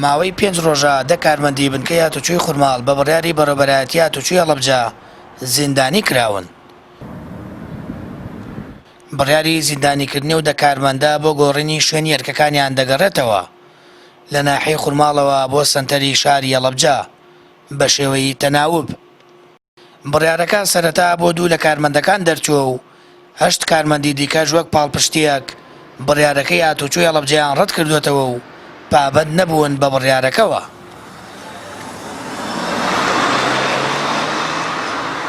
ماوەی پێنج ڕۆژە دە کارمەندی بنکەی هاتوچۆی خورماڵ بە بڕیاری بەڕێوەبەرایەتی هاتوچۆی هەڵەبجە زیندانی کراون. بڕیاری زیندانیکردنی ئەو دە کارمەندە بۆ گۆڕینی شوێنی ئەرکەکانیان دەگەڕێتەوە لە ناحیەی خورماڵەوە بۆ سەنتەری شاری هەڵەبجە بە شێوەی تەناوب. بڕیارەکە سەرەتا بۆ دوو لە کارمەندەکان دەرچووە و هەشت کارمەندی دیکەش وەک پاڵپشتییەک بڕیارەکەی هاتوچۆی هەڵەبجەیان ڕەتکردووەتەوە و پابەند نەبوون بە بڕیارەکەوە.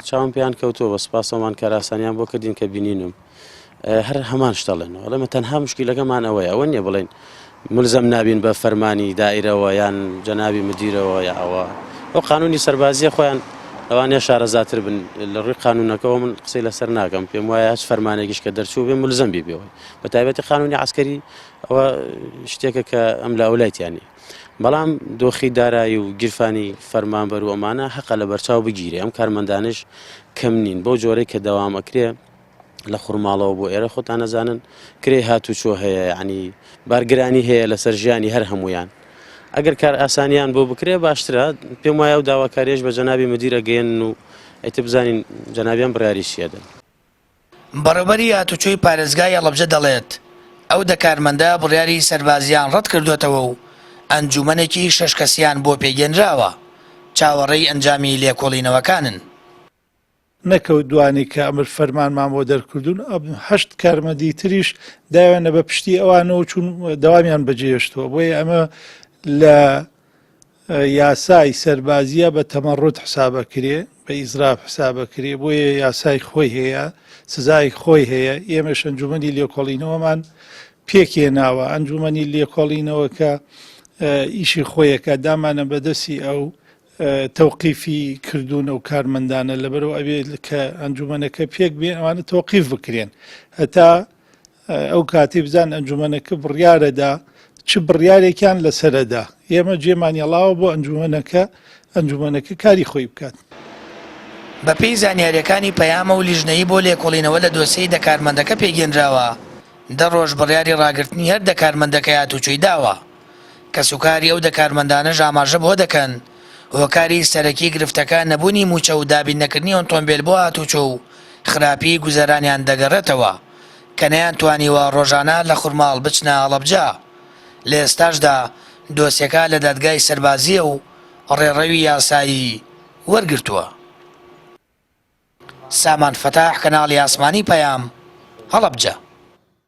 چاوم پێیان کەوتووە بە سوپاسەوەمان کارئاسانیان بۆ کردین کە بینینم هەر هەمان شت دەڵێنەوە ئەڵێمە تەنها مشکیلەکەمان ئەوەیە ئەوە نییە بڵێن ملزەم نابین بە فەرمانی دائیرەوە یان جەنابی مدیرەوە یا ئەوە ئەو قانونی سەربازیە خۆیان لەوانەیە شارەزاتر بن لە ڕووی قانونەکەەوە من قسەی لەسەر ناکەم پێم وایە هەچ فەرمانێکیش کە دەرچوو بێ ملزەم بی بێەوەی بە تایبەتی قانونی عسکەری ئەوە شتێکە کە ئەم لە ئەولایتیانی بەڵام دۆخی دارایی و گیرفانی فەرمانبەر و ئەمانە حەقە لە بەرچاو بگیرێ ئەم کارمەندانش کەم نین بەو جۆرەی کە دەوام ئەکرێ لە خورماڵەوە بۆ ئێرە خۆتان نەزانن کرێ هاتوچۆ هەیە ینی بارگرانی هەیە لەسەر ژیانی هەر هەمویان ئەگەر کار ئاسانیان بۆ بکرێ باشترە پێم وایە و داواکاریش بە جەنابی مدیرە گەێن و ئەیتە بزانین جەنابیان بڕیاری چیەدەن. بەڕێوبەری هاتوچۆی پارێزگای هەڵەبجە دەڵێت، ئەو دە کارمەندە بڕیاری سەربازییان ڕەتکردووەتەوە و ئەنجوومەنێکی شەش کەسییان بۆ پێکهێنراوە، چاوەڕێی ئەنجامی لێکۆڵینەوەکانن. نەک ئەو دوانەی کە ئەمر فەرمانمان بۆ دەرکردوون، هەشت کارمەندی تریش داوێنە بە پشتی ئەوانەوە چوون دەوامیان بەجێهێشتووە، بۆیە ئەمە لە یاسای سەربازیە بە تەمەڕود حسابەکرێ بە ئیزراب حسابەکرێ بۆیە یاسای خۆی هەیە سزای خۆی هەیە ئێمەش ئەنجومەنی لێکۆڵینەوەمان پێکهێناوە ئەنجومەنی لێکۆڵینەوە کە ئیشی خۆیەکە دامانە بەدەستی ئەو تەوقیفی کردوون ئەو کارمەندانە لەبەرەوە ئەبێ کە ئەنجومەنەکە پێک بێن ئەوانە تەوقیف بکرێن هەتا ئەو کاتەی بزان ئەنجومەنەکە بڕیارەدا چ بڕیارێکیان لەسەرەدا ئێمە جێمان یەڵاوە بۆ ئەنجومەنەکە ئەنجومەنەکە کاری خۆی بکات. بەپێی زانیارییەکانی پەیامە و لیژنەیی بۆ لێکۆڵینەوە لە دۆسیەی دە کارمەندەکە پێکهێنراوە، دە ڕۆژ بڕیاری ڕاگرتنی هەر دە کارمەندەکەی هاتوچۆی داوە. کەسوکاری ئەو دە کارمەندانەش ئاماژە بەوە دەکەن، هۆکاری سەرەکی گرفتەکە نەبوونی مووچە و دابین نەکردنی ئۆتۆمبێل بۆ هاتوچۆ و خراپیی گوزەرانیان دەگەڕێتەوە کە نەیانتوانیوە ڕۆژانە لە خورماڵ بچنە هەڵەبجە. لە ئێستاشدا دۆسیەکە لە دادگای سەربازییە و ڕێڕەوی یاسایی وەرگرتووە. سامان فەتاح، کەناڵی ئاسمانی پەیام، هەڵەبجە.